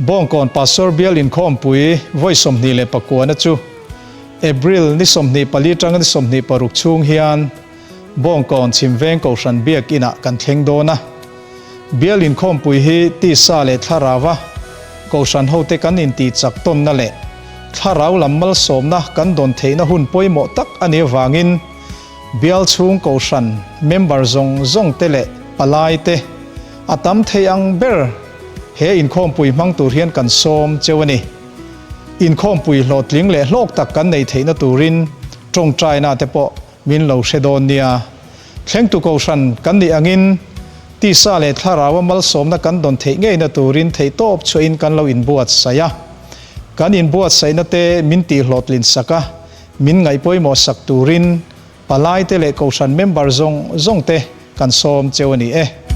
Bawngkawn Pastor Bial Inkhawmpui vawi 29 na chu April ni 24 atanga ni 26 chhung hian Bawngkawn Chhimveng Kohhran Biak Inah kan thleng dawn a. Bial Inkhawmpui hi tisa leh thlarau-a Kohhran hote kan intihchak tawnna leh thlarau lam malsawmna kan dawn theihna hun pawimawh tak a nih avangin Bial chhung Kohhran member zawng zawng te leh palai te a tam thei ang ber he inkhawmpui hmang tur hian kan sawm cheu a ni. Inkhawmpui hlawhtling leh hlawk tak kan neih theihna turin tawngtaina te pawh min lo hre dawn nia. Thlengtu Kohhran kan nih angin tisa leh thlaraua malsawmna kan dawn theih ngeina turin theihtawp chhuahin kan lo inbuatsaih a. Kan inbuatsaihna te min tihhlawhtlin sak a, min ngaihpawimawh sak turin palaite leh Kohhran member zawng zawng te kan sawm cheu a ni e.